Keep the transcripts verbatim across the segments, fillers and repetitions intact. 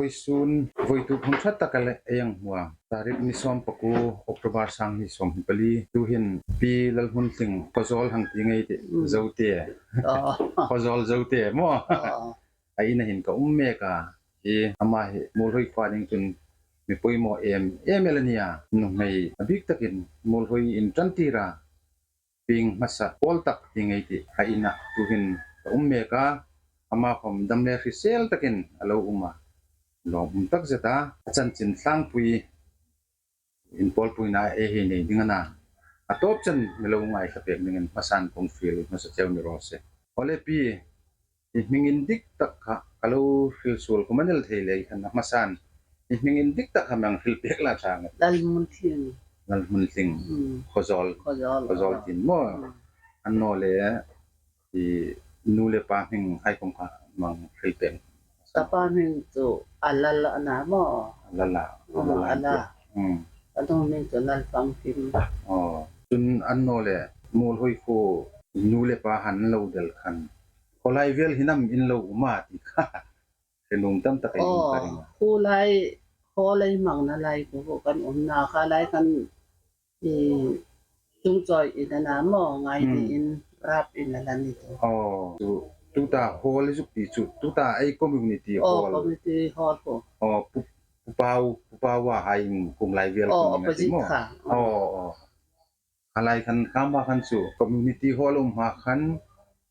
Sun voituk hun ṭha tak a le ei hang hmu a. Tarik ni sawm pakuo, October, sang hni sawmhni pali. Tuhin Pi Lalhmunhling Khawzawl hang ti ngei tih. Mm. Zote. Oh. Khawzawl Zote maw? Oh. A ina hin ka um mek a. Hi ama hi Muolhoi khuo ding chun mi poimaw em em el a nih a. Nuhmei a bik takin Muolhoi in ṭan tir a. Pieng hmasa pawl tak ti ngei tih a ina tuhin ka um mek a, ama khom dam le hrisel takin a lo um a. Lawm um tak zet a, a chanchin tlangpui inpawlpuina ei hei nei ding a na. A tawp chen mi lo ngaithlak pek dingin hmasan kong fiel hmasa cheu ni raw se. Awle Pi, i hming indik tak kha ka lo hril suol khom a ni el thei lei khan a hmasan. I hming indik tak kha mi hang hril pek la ṭha ngat. Lalhmunhling. Lalhmunhling. Hmm. Khawzawl. Khawzawl. Khawzawl tin maw. Hmm. Annawleh i nu le pa hming hai khom kha mi hang hril pek. Ka pa hming chu a Lal a na maw. A Lal a. Hmm, a Lal a. Hmm. Ka nu hming chu Lalfangkim. Oh. Chun annawleh Muolhoi khuo nu le pa han lo del khan khawlai vel hin am in lo um a ti kha. Hre nuom tam tak ei um ka ring a. Khawlai, khawlai hmangna lai khuo kan umna kha lai khan i chungchawi in a na maw, ngai ni in rap in a la ni chu. Oh, chu, tuta hall i zuk ti chu, tuta ei community hall. Oh, community hall khuo. Oh, Pu, Pu Pau, Pu Pau a hai in kum lai vel kum ni ti maw. Opposite kha. Oh, oh. A lai khan kha ma khan chu community hall um hma khan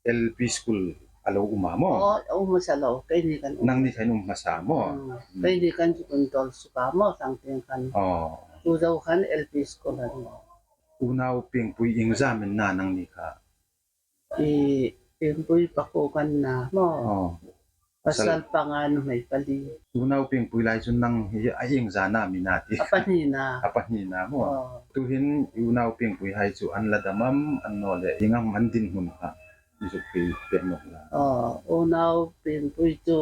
L P school a lo um a maw? Oh, um hmasa lo, keini kan um. Nangni khan um hmasa maw? Hmm. Hmm. Keini kan chu kan tawl suok a maw, sang tieng khan. Oh. Chu zo khan L P school a ni. Unau piengpui ieng zam in na nangni kha? I piengpui pakuo kan na maw. Oh. Pasal panga, nuhmei pali. Unau piengpui lai chun nang hi a ieng zana mi na ti. A pahnina. A pahnina maw. Oh. Tuhin i unau piengpui hai chu an la dam am, annawleh ieng am an dinhmun kha i zuk hril pek nawk la. Oh, unau piengpui chu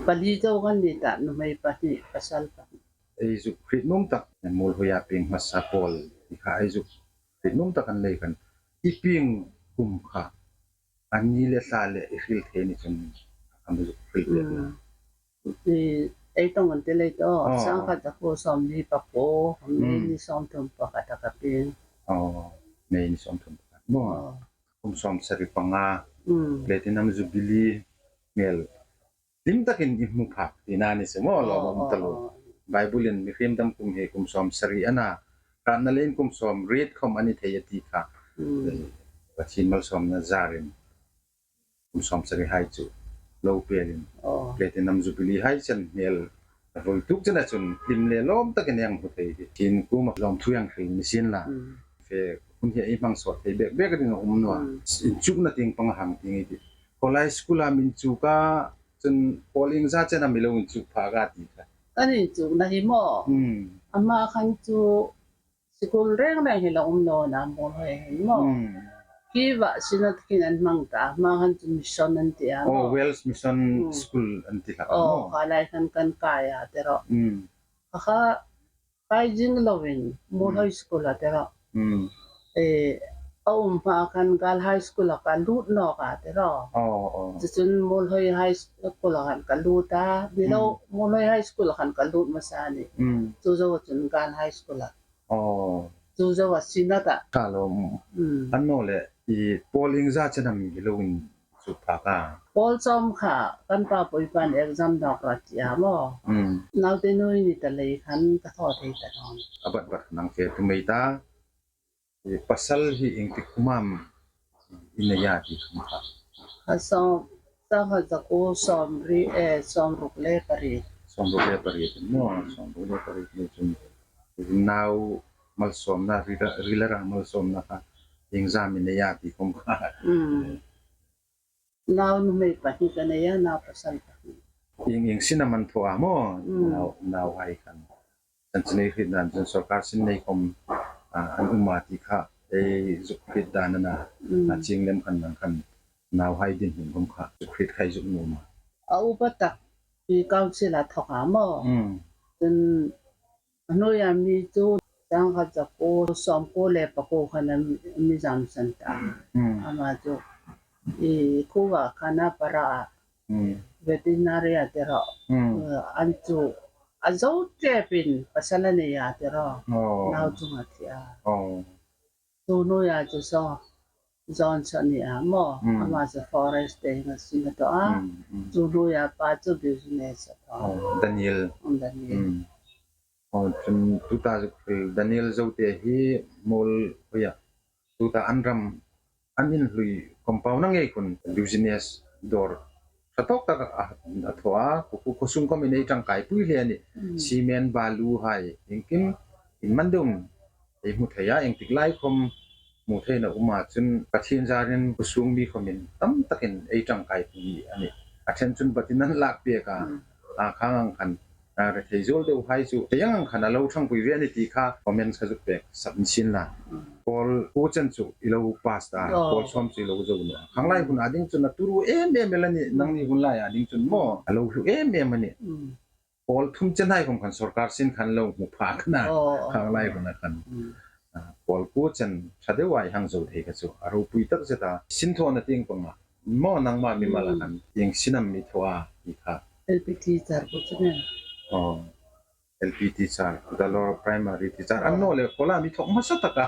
pali chau kan ni ta, nuhmei pahni, pasal pahni. Ei zuk hriet nuom tak, Muolhoia pieng hmasa pawl ti kha ei zuk hriet nuom tak an lei khan. I pieng kum kha a ni le thla le i hril thei ni chun a mi zuk hril pek la. Hmm. I, ei tawng an ti lei tawh, oh, sangkhat zakuo sawmli pakuo, hmm, May ni sawmthum pakhat a ka pieng. Oh, May ni sawmthum pakhat. Maw. Oh. Kum sawmsari panga, hmm, Platinum Jubilee, hmel hlim takin i hmu phak tina ni se maw, lawm a um taluo. Oh, oh, oh. Bible-in mihriem dam kum hi kum sawmsari a na, hratna leiin kum sawmriet khom a ni thei a ti kha. Hmm. Eh, Pathien malsawmna zarin kum sawmsari hai chu lo pelin. Oh. Platinum Jubilee hai chen hmel a voituk chena chun hlim le lawm takin ei hang hmu thei hi. Tin kuoma lawmthu ei hang hril ni sien la. Hmm. Fe hun hi ei hmang sawt thei bek bek ding a um naw a. Hmm. Inchukna tieng pang a hang ti ngei ti. Khawlai school-a mi inchuk a, chun pawl ieng zat chena mi lo inchuk phak a ti kha. Kan inchukna hi maw. Hmm. Ama khan chu school reng reng hi la um naw a, Muolhoi hin maw. Hmm. Khi va Synod khin an hmang ta, ama khan chu mission an ti a maw. Oh, Wales Mission, hmm, School an ti hlak a maw. Oh, kha lai khan kan kai a ti rawh. Hmm. Kha kha kai zing loin, Muolhoi, hmm, school a ti rawh. Hmm. Eh, a um hma khan Girls' High School-a ka lut nawk a ti rawh. Oh, oh. Chu chun Muolhoi High School-a khan ka lut a, mi lo, hmm, Muolhoi High School-a khan ka lut hmasa a nih. Hmm. Chu zo chun Girls' High School-a. Oh. Chu zo a Synod-a. Ka lawm. Hmm. Annawleh, i pawl ieng zat chena mi lo in chuk phak a. Pawl sawm kha kan pa pawipan exam nawk rawh ti a maw. Hmm. Naute nuoi ni ta lei khan ka thaw thei ta naw. A bat bat nang fe tu mei ta. I pasal hi ieng tik kum am i nei a ti kum kha. A sawm, sangkhat zakuo sawmriet, eh, sawmruk le pariet. Sawmruk le pariet maw, sawmruk le pariet ni chun. Nau malsawmna, rila, rila rang malsawmna kha ieng zam i nei a ti kum kha. Hmm. Nau nuhmei pahni ka nei a, nau pasal pahni. Ieng, ieng sin am an thaw a maw? Mm. Nau, nau hai khan. Chanchin ei hriet dan chun sawrkar sin nei khom, ah, an um a ti kha. Ei zuk hriet dan a na. Mm. A ching lem khan nang khan nau hai dinhmun khom kha. Zuk hriet khai zuk nuom a. A upa tak i council-a thaw a maw. Mm. Chun a hnuoia mi chu sangkhat zakuo sawmkuo le pakuo khan a mi, mi zamsan ta. Hmm. Ama chu i khuo khan a para a. Hmm. veterinary-a ti ro. Hmm. Eh, an chu a zo tepin pasal a nei a ti ro. Oh. Nau chunga thi a. Oh. Chu nuia chu saw Johnson ni a maw. Hmm. Ama chu forest te nga sin a thaw a. Hmm, hmm. Chu nuia pa chu business a thaw. Oh, Daniel. Um, Daniel. Hmm. Oh, chun tuta zuk hril Daniel Zote hi Muolhoia. Tuta an ram an inhlui compound a ngei khun business dawr ṭha tawk tak a, a thaw a, khuo, khuo, khuo sung khawm in ei ṭangkaipui hle a nih. Mm. Cement balu hai, iengkim in man deuin ei hmu thei a, iengtik lai khawm hmu thei a um a, chun Pathien zarin khuo sung mi khawmin tam takin ei ṭangkaipui a nih. A ṭhen chun batin an lak pek a, mm, a khang ang khan, a, rethei zuol deu hai chu, ei ang ang khan a lo ṭhangpui ve a nih ti kha comments kha zuk pek sap ni sien la. Mm. Pawl kuo chen chu i lo pass ta, oh, pawl sawm chu i lo zo naw a. Khang lai hun a ding chun a turu em em el a nih, mm, nangni hun lai a ding chun maw, a lo hlu em em a nih. Mm. Pawl thum chen hai khawm khan sawrkar sin khan lo hmu phak a na. Oh, oh. Khang lai hun a khan. Mm. A, pawl kuo chen ṭha deu a i hang zo thei kha chu a ropui tak zet a. Sin thawna tieng panga maw nangma mimal a khan, mm, ieng sin am i thaw a ti kha. L P teacher kuo chu nen. Oh. L P teacher, tuta lower primary teacher. Oh. An naw le khuolam i thawk hmasa tak a.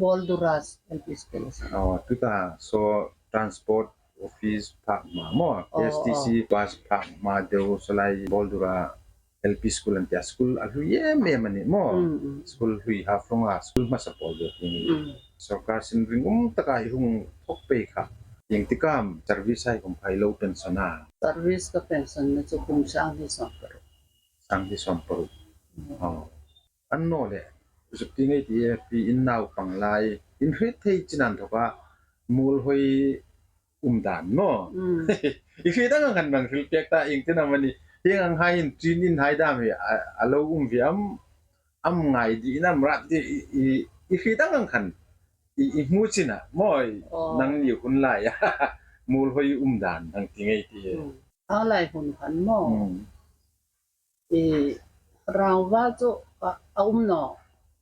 Boldura L P school. Oh, tuta saw transport office phak hma maw. Oh, S T C, oh, bus phak hma deu saw lai Boldura L P school an tia, school a hlui em em a nih maw. Mm, mm. School hlui Haflong a, school hmasa pawl deu hi. Mm. Sawrkar sin ringum taka i hung thawk pei kha. Iengtik am service hai khawm kha i lo pension a? Service ka pension na chu kum sang hni sawm paruk. Sang hni sawm paruk. Mm. Oh. An naw le, zuk ti ngei ti e, pi in naupang lai, in hriet thei chin an thawk a, Muolhoi um dan maw. Mm. I hriet ang ang khan nang hril pek ta, iengtin am a ni. Hieng ang hai in chin in hai dam hi, a, a lo um ve am, am ngai ding am rat ding i, i, i hriet ang ang khan i, i hmu chin a maw, oh, nangni hun lai a Muolhoi um dan nang ti ngei ti e. Mm. A lai hun khan maw. Mm. I rangva chu a, a um naw.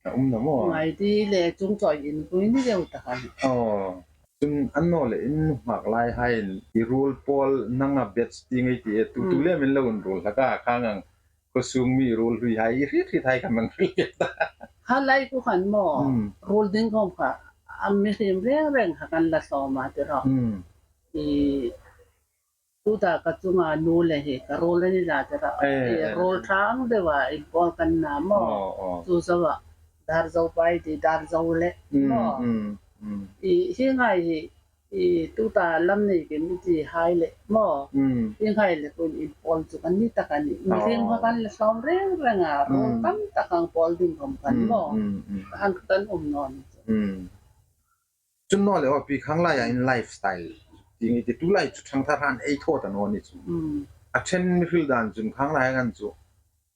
A um naw maw. Ngai ding le chung chawi inpui ni deu tak a nih. Oh. Chun an naw le in hmak lai hai in i ruol pawl nanga batch ti ngei ti e, tu, tu, mm, lem in lo inruol hlak a, khang ang khuo sung mi ruol hlui hai i hriet hriet hai khan nang hril pek ta. Kha lai kuo khan maw. Mm. Ruol ding khawm kha a mihriem reng reng kha kan la hlawm a ti ro. Mm. I Tuta ka chunga nu le hi ka ruol a ni la ti ro. Eh, eh, ruol, eh, ṭha ang deu a inpawl kan na maw. Oh, oh. Chu zo a. Dar zo pai ti, dar zo le. Mm, maw. Mm, mm. I, hi ngai hi, i, tuta lam nei kim i ti hai le maw. Mm. Hi ngai le kuo inpawl chu kan ni tak a nih. Oh. Mihriem kha kan la hlawm reng reng a, ruol, mm, tam tak ang pawl ding khawm kan, mm, maw. Mm, mm. An kan um naw ni chu. Mm. Chun naw le, aw, pi, khang lai a in lifestyle ti ngei ti, tu lai chu ṭhangthar han ei thaw ta naw ni chu. Mm. A ṭhen mi hril dan chun khang lai ang khan chu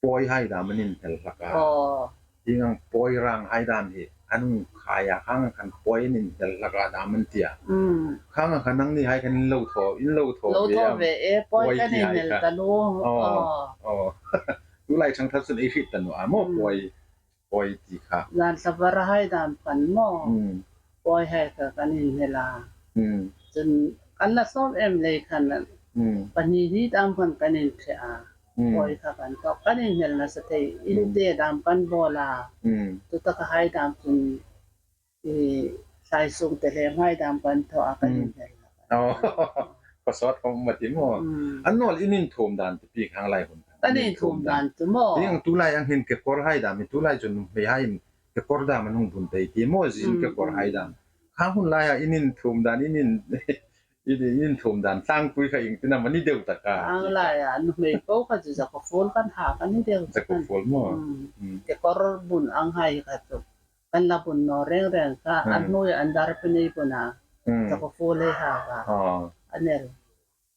pawi hai dam an inhel hlak a. Oh. Hieng ang pawi rang hai dam hi an hung khai a, khang ang khan pawi an inhel hlak a dam an ti a. Mm. Khang ang khan nangni hai khan in lo thaw, in lo thaw ve am? Lo thaw ve e, pawi ti hai khan inhel ta naw. Oh, oh. Tu lai ṭhangthar chun ei hriet ta naw a maw, mm, pawi. Pawi ti kha. Zan thla var hai dam khan maw. Hmm. Pawi hai kha kan inhel a. Hmm. Chun kan la sawm em lei khan, hmm, pahni hni dam khan kan inṭhe a. Hmm. Pawi kha kan thaw, kan inhel nasa thei. Hmm. Inte dam kan bawl a. Hmm. Tuta kha hai dam chun, i, thlai sung te hlem hai dam kan thaw a, kan, hmm, inhel. Oh. Khawsawt khawm um a ti maw. Hmm. An naw le in inthuom dan ti pi khang lai hun. Kan inthuom dan chu maw. Hieng tu lai ang hin kekawr hai dam, tu lai chun nuhmei hai in kekawr dam an hung bun tei ti maw, jean, hmm, kekawr hai dam. Khang hun lai a in inthuom dan, in, in, in, in inthuom dan tlangpui kha iengtin am a ni deu tak a. Khang lai a nuhmei po kha chu zakawfuol kan ha kan ni deu tak a. Zakawfuol maw. Hmm. Hmm. Kekawr bun ang hai kha chu kan la bun naw reng reng kha, hmm, an hnuoia an dar pe nei bun a. Hmm. Zakawfuol ei ha kha. Ah. A nel.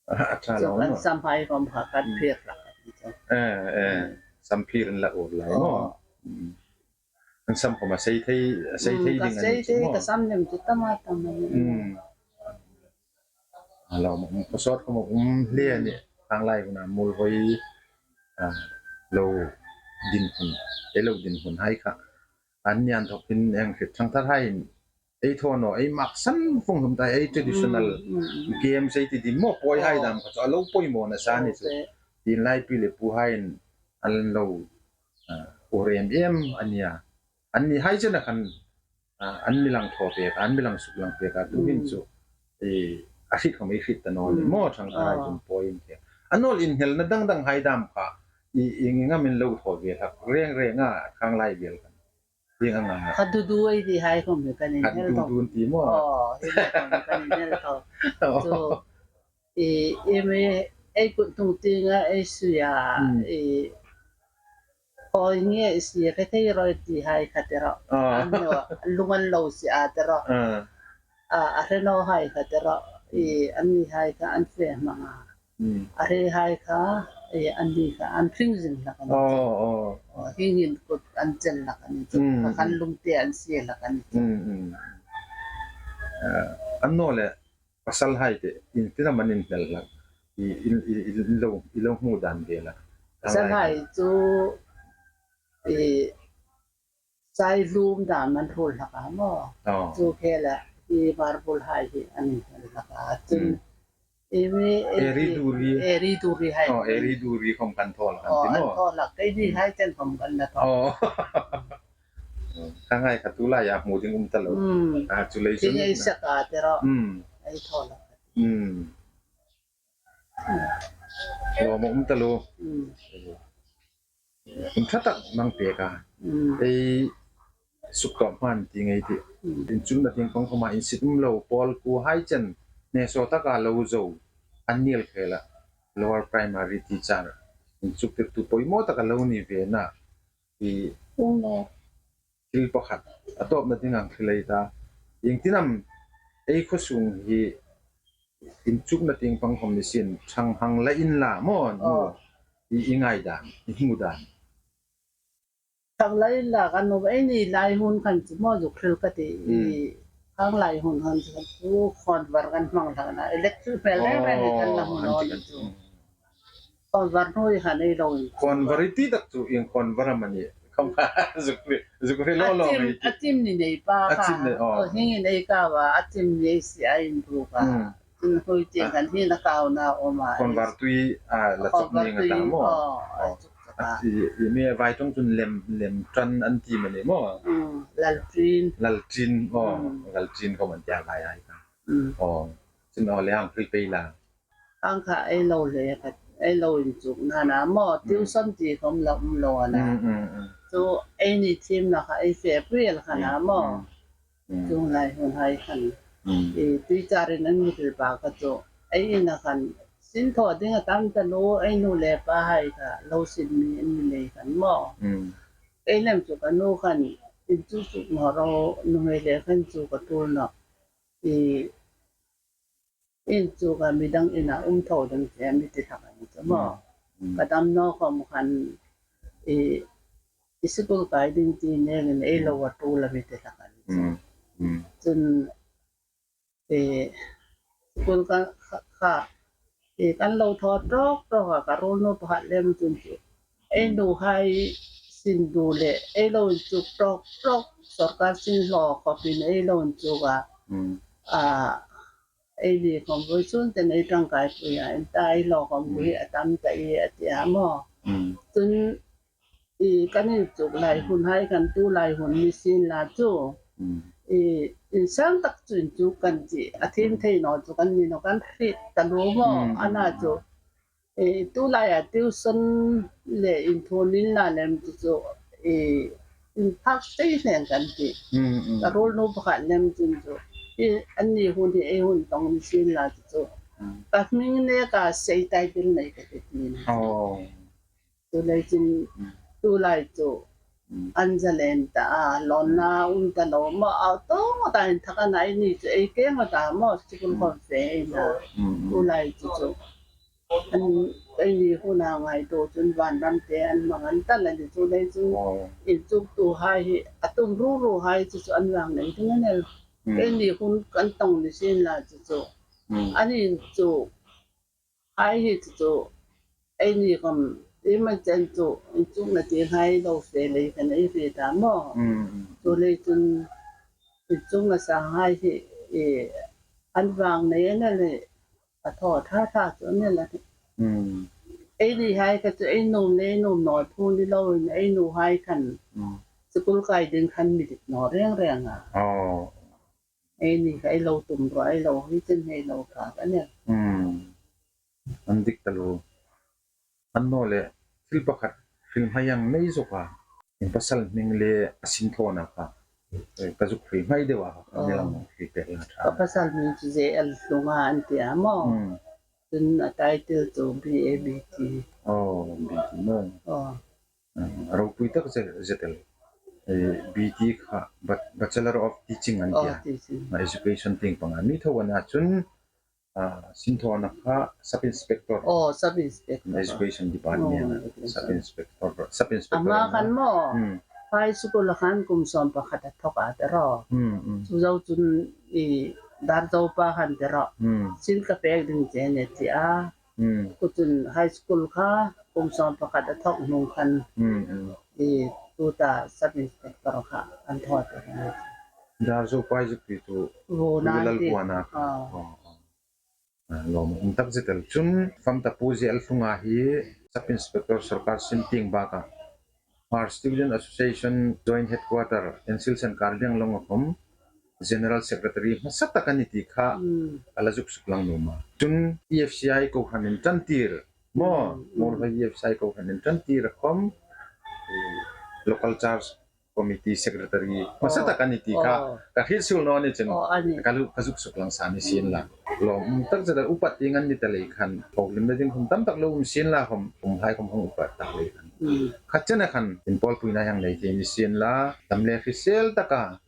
A ṭha lo. Chu kan, no, sam hai khawm kha kan, hmm, phir hlak a ti chu. Eh, eh. Hmm. Sam phir in la ur lai, oh, no? Hmm. An sam khawm a sei thei, a sei, hmm, thei ding a ni chu, sei thei, no? Ka sam lem chu tam a tam a ni. Hmm. A lo, um, khawsawt khawm a um hle a nih. Hmm. Khang lai huna Muolhoi, ah, lo din hun, ei lo din hun hai kha. An ni inthawk hin eng hriet ṭhangthar hai in ei thaw naw, ei maksan fung hlum ta, ei traditional games ei ti ding maw, pawi hai dam kha chu a lo poimaw nasa ni chu. Tin lai pi le pu haiin an lo, ah, ur em em a nia. Anni hai chena khan, ah, an mi lang thaw pek, an mi lang suk lang pek a, tuhin chu, eh, a hriet khom ei hriet ta naw ni maw, thangthar hai chun pawi in ke. A nawl inhnelna dang dang hai dam kha, i, i ngam in lo thaw ve hlak reng reng a, khang lai vel khan. Ding ang ang a. Kha dudu ei ti hai khom hi kan inhnel tho. Kha dudu ti maw? Aw, hi lai khom kan inhnel tho. Chu, i, i mi, ei kut tung tinga ei suia, i, Khawi nge i si, ka thei roi ti hai kha ti ro. Ah. An lo, lung an lo si a ti ro. Ah. Ah, a hre naw hai kha ti ro. I, anni hai kha an fe hmang a. Mm. A hre hai kha, i, anni kha an hring zing hlak a ni. Oh, oh. Oh, hring in kut an chel hlak a ni chu. Mm, kha khan mm. Lungte an si hlak a ni chu. Mm, mm. Ah, an naw le. Pasal hai te, iengtin am an inhnel hlak. I, i, i, i lo, i lo hmu dan vel a. Pasal hai chu, i, chai lum dam an hraw hlak a maw. Oh. Chu khela, i, marble hai hi an inhnel hlak a. Chun, mm. I mi, eri duri. Eri duri hai. Oh, eri duri khom kan thaw hlak an ti maw. Oh, an thaw hlak. Kei di hai chen khom kan la thaw. Oh. Kha ngai kha tu lai a hmu ding um ta lo. Mm. A chu lei chu. Tin ei sak a ti ro. Mm. Ei thaw lo. Mm. Lo ma um ta lo. Mm. Hun ṭha tak mang pek a. Mm. Ei suk tawp hman ti ngei ti. Mm. Inchukna tieng pang khoma insit um lo pawl ku hai chen ne so taka lo zo. An nil khela. Lower primary teacher. Inchuktirtu poimaw taka lo ni ve na. I, thil pakhat a tawpna ding ang thil ei ta. Iengtin am ei khaw sung hi inchukna tieng pang khom ni sin, thang hang la in la maw, nu. Oh. I, i ngai dan, i hmu dan. Thang la in la kan nu, ei ni lai hun khan chu maw zuk hril ka ti. I, mm. Khang lai hun khan chu khawn var kan hmang hlak na. Electric fel reng reng kan la hmu naw chu. Khawn var hnuoi khan ei lo in. Khawn var i ti tak chu ieng khawn var am a ni. Khom kha zuk ri, zuk ri lo lo a chim, a chim ni nei pa kha. A chim nei, oh. Oh, hing in ei kau a, a chim ni ei si a in bu kha. Mm. Tin hnuoi tieng khan hin a kau na um a. Khawn var tui, a, la chok ni nga ta maw. Oh, a chuk chok a. A ti, i mi vai tong chun lem, lem tran an ti ma ni maw. Mm, laltrin. Laltrin, oh, mm. Laltrin khom an tia vai ai kha. Mm. Oh, chun oh le ang hril pei la. Ang kha ei lo le kha, ei lo inchukna na maw, mm. Tuition ti khom la um lo a na. Mm, mm, mm. Chu ei ni thim na kha ei fe pui el kha na maw. Mm, mm. Mm. Chung lai hun hai khan. Mm. I tui charin an mi hril pa kha chu. Ei ina khan sin thaw ding a tam ta lo, ei nu le pa hai kha lo sin mi an mi nei khan maw. Mm. Ei lem chu ka nu khan inchuk chuk naw ro, nuhmei le khan chu ka tul naw. I inchuk a midang ina um tho ding che mi ti hlak a ni chu maw. Mm. Mm. Ka dam naw khom khan i, i sikul kai ding ti nengin ei lo a tul a mi ti hlak a ni chu. Mm. Mm. Chun, i, sikul ka, kha, kha, i, kan lo thaw tawk tawk a ka ruolnu pakhat lem chun chu. Ei, mm, nu hai sin du le, ei lo inchuk tawk tawk, sawrkar sin hlaw khopin ei lo inchuk a. Mm. A, ei ni khom vawisun ten ei ṭangkaipui a, en ta ei lo khom, mm, vui a tam ta i a ti a maw. Mm. Chun i kan inchuk lai hun hai khan tu lai hun ni sin la chu. Mm. I insang tak chu inchuk kan ti, a thiem, mm, thei naw chu kan ni naw kan hriet ta lo maw. Mm, mm, ana chu. Mm. I tu lai a tuition le inthuon inla lem chu chu. I inphak thei hleng kan ti. Mm, mm. Ka ruolnu pakhat lem chun chu. I anni hun hi ei hun tawng ni sin la chu chu. Mm. Ka hming ne ka sei title nei ka ti ni. Oh. Chu lei chun, mm, tu lai chu, mm, an zalen ta a, lawnna um ta lo maw, a tawng ta inthak a na ei ni chu ei keng a ta maw, sikul, mm, khom fe ei na. Mm, mm. Tu lai chu chu. An, ei ni huna ngaituo chun vanram te an hmang an ta la ni chu lei chu. Oh. Inchuktu hai hi, a tum ru ru hai chu chu an vang nei ding a nih. Mm. Ei ni hun kan tawng ni sin la chu chu. Mm. An inchuk hai hi chu chu, ei ni khom, ei man chen chu, inchukna tieng hai lo fe lei khan ei fe ta maw. Mm, mm. Chu lei chun, I chunga sanghai hi, i, an vang nei a ni le, a thaw ṭha ṭha chu a ni la. Hmm. Ei ni hai kha chu ei nuom le ei nuom naw phun ni lo in ei nu hai khan. Hmm. School kai ding khan mi dik naw reng reng a. Oh. Ei ni kha ei lo tum ro, ei lo hi chen ei lo kha ka ni. Hmm. An dik taluo. Annawleh, thil pakhat hril hmai ang nei zok a. In pasal hming le a sinthawna kha, eh, ka zuk hril hmai deu a, ka mi lang hri pek la ṭha. Ka pasal hming chu J L Hlunga an ti a maw. Hmm. Chun a title chu B A B T. Oh, B T maw. Oh. Hmm, a ropui tak zet, zet el. Eh, B T kha, Ba-, Bachelor of Teaching an ti a. Oh, teaching. Ah, education tieng panga mi tho a na chun, ah, sinthawna kha sub inspector. Oh, sub inspector. Education department. Oh, education. Sub inspector, sub inspector. Ama khan maw. Hmm. High school a khan kum sawm pakhat a thawk a ti ro. Hmm, hmm. Chu zo chun i dar zo pa khan ti ro. Hmm. Sin ka pek ding che ni ti a. Hmm. Chu chun high school kha kum sawm pakhat a thawk hnung khan. Hmm, hmm. I tuta sub inspector kha an thaw ti. Dar zo pa zuk ti chu. Vo nan ti. Lal Buana kha. Ah. Oh, oh. Ah, lawm um tak zet el. Chun, fam ta Pu J L Hlunga hi Sub Inspector sawrkar sin tieng baka Hmar Student Association Joint Headquarter, N C L S-in Karbi Anglong a khom General Secretary hmasa tak a ni ti kha, hmm, ka la zuk suklang nuom a. Chun E F C I kohranin ṭantir maw, hmm, hmm, Muolhoi E F C I kohranin ṭantir a khom, eh, local charge committee secretary hmasa tak a ni ti kha, oh, ka hriet suol naw ni chun, oh, a ni, ka lu-, ka zuk suklang sa ni sien la. Lawm um tak zet a, upa tieng an ni ta lei khan, hawlna ding khom tam tak lo um sien la khom, um hai khom hang upa tak lei khan. Hmm. Khat chena khan, inpawlpuina hang nei thei ni sien la, dam le hrisel taka,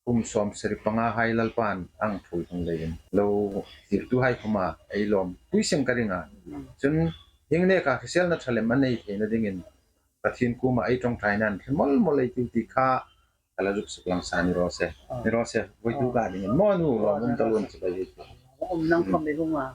kum sawmsari panga hai Lalpan ang thui hung leiin lo tirtu hai khoma ei lawmpui seng ka ring a. Hmm. Chun hieng neka hriselna ṭha lem a nei theina dingin Pathien kuoma ei ṭawngṭaina an hre mawl mawl ei tiu ti kha ka la zuk suklang sa ni raw se. Ah. Ni raw se, voi tu ka dingin maw nu, lawm um taluo chibai. Um nang khom ei hung a.